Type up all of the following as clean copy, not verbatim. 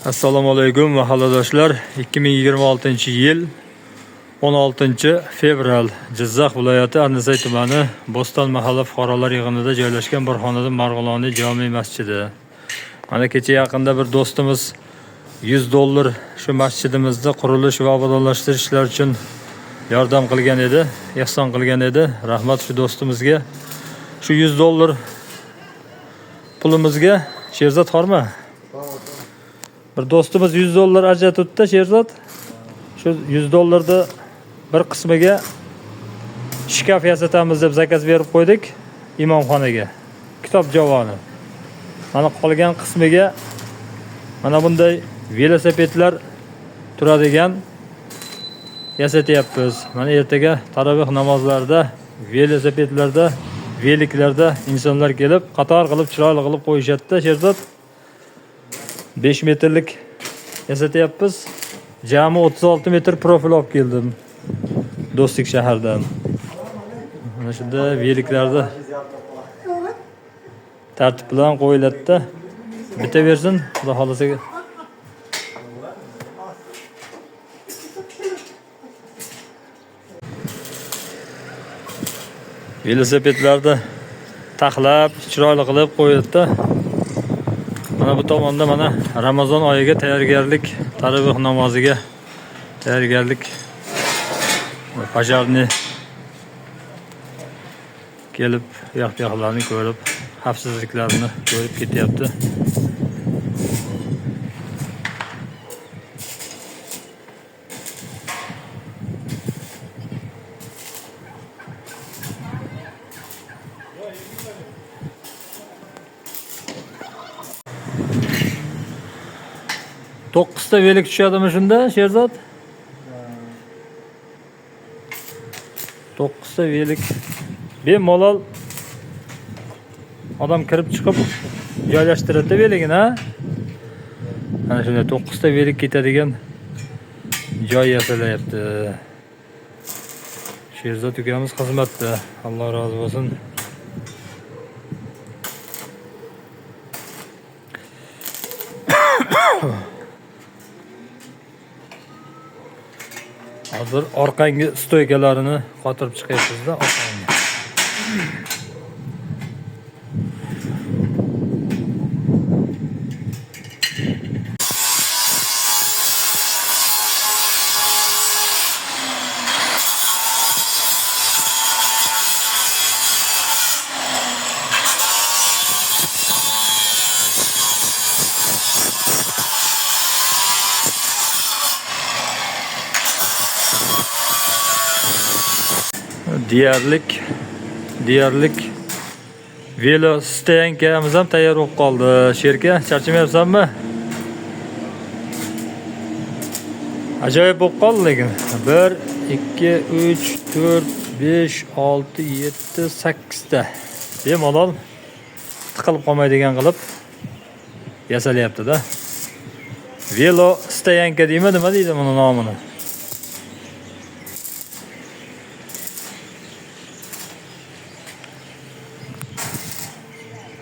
Assalomu alaykum mahalladoshlar. 2026-yil 16 fevral, Jizzax viloyati Arnasay tumani Bo'ston mahalla fuqarolar yig'inida joylashgan Burhoniddin Marg'iloniy jome masjidi. Mana kecha yaqinda bir do'stimiz 100 dollar shu masjidimizni qurilish va obodonlashtirish ishlari uchun yordam qilgan edi, ehson qilgan edi. Rahmat shu do'stimizga. Shu 100 dollar pulimizga. Sherzod, horma. Bir do'stimiz 100 dollar ajratibdi, Sherzod. Shu 100 dollarni bir qismiga shkaf yasatamiz deb zakaz berib qo'ydik imomxonaga. Kitob javoni. Mana qolgan qismiga mana bunday velosipedlar turadigan yasatyapmiz. Mana ertaga taroveh namozlarida velosipedlarda, veliklarda insonlar kelib, qator qilib, chiroyli qilib qo'yishadi, Sherzod. 5 metrlik yasatyapmiz. Jami 36 metr profil olib keldim Do'stlik shahardan. Mana shunda veliklarni tartib bilan qo'yiladi-da. Bitaversin, Xudo xohlasa. Velosipedlarni taxlab, chiroyli qilib qo'yiladi. Mana bu tomonda mana Ramazon oyiga tayyorgarlik, taroveh namoziga tayyorgarlik. Пожарный kelib, u yoq bu yoqlarni ko'rib, xavfsizliklarini ko'rib ketyapti. To'qqizta velik tushadimi shunda, Sherzod? To'qqizta velik bemalol odam kirib chiqib joylashtiradi veligini, ha? Mana shunday to'qqizta velik ketadigan joy yasalyapti. Sherzod ukamiz xizmatda. Alloh rozi bo'lsin. Hozir orqangi стойка larini qotirib chiqyapmiz-da, orqangi. Deyarlik velo стоянка miz ham tayyor bo'lib qoldi. Sherka, charchamayapsanmi? Ajoyib bo'lib qoldi lekin. 1, 2, 3, 4, 5, 6, 7, 8 ta. Bemalol tiqilib qolmaydigan qilib yasalyapti-da. Velo стоянка deymi, nima deydi buni nomini?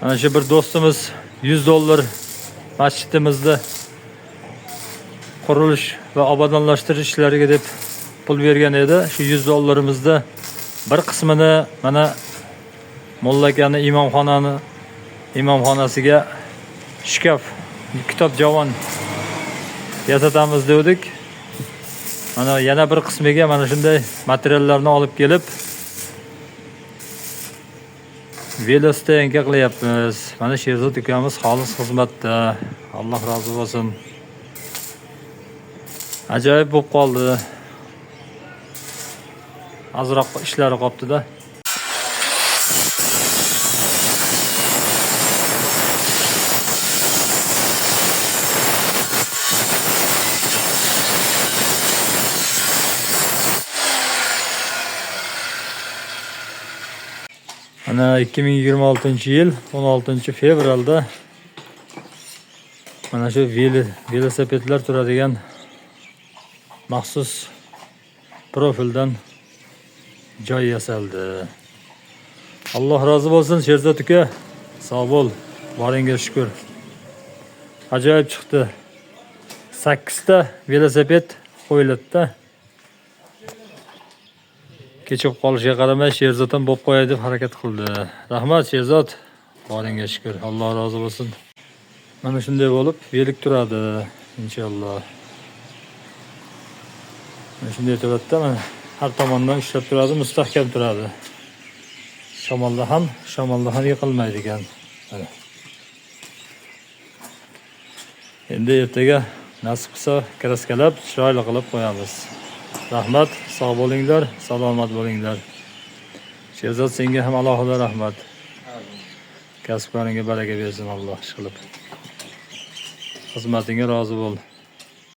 Mana shu bir do'stimiz 100 dollar masjidimizni qurilish va obodonlashtirish ishlariga deb pul bergan edi. Shu 100 dollarimizni bir qismini mana mulla akani imomxonasiga shkaf, kitob javon yasatamiz dedik. Mana yana bir qismiga mana shunday materiallarni olib kelib велостоянка qilyapmiz. Mana Sherzod ukamiz xolis xizmatda. Alloh rozi bo'lsin. Ajoyib bo'lib qoldi. Ozroq ishlari qolibdi-da. Mana 2026-yil 16 fevralda mana shu velosipedlar turadigan maxsus profildan joy yasaldi. Alloh rozi bo'lsin, Sherzod uka. Sog' bo'l. Boringga shukur. Ajoyib chiqdi. 8 ta velosiped qo'yiladi-da. Kechib qolishiga qaramay Sherzod ham bo'lib qo'yay deb harakat qildi. Rahmat, Sherzod. Boringga shukur. Alloh rozi bo'lsin. Mana shunday bo'lib velik turadi inshaalloh. Mana shunday turadi-da, mana har tomondan ushlab turadi, mustahkam turadi. Shamolda ham yiqilmaydi ekan. Mana. Endi ertaga nasib qilsa kraskalab chiroyli qilib qo'yamiz. Rahmat, sog' bo'linglar, salomat bo'linglar. Sherzod, senga ham alohida rahmat. Kasblaringga baraka bersin Alloh ish qilib. Xizmatingga rozi bo'l.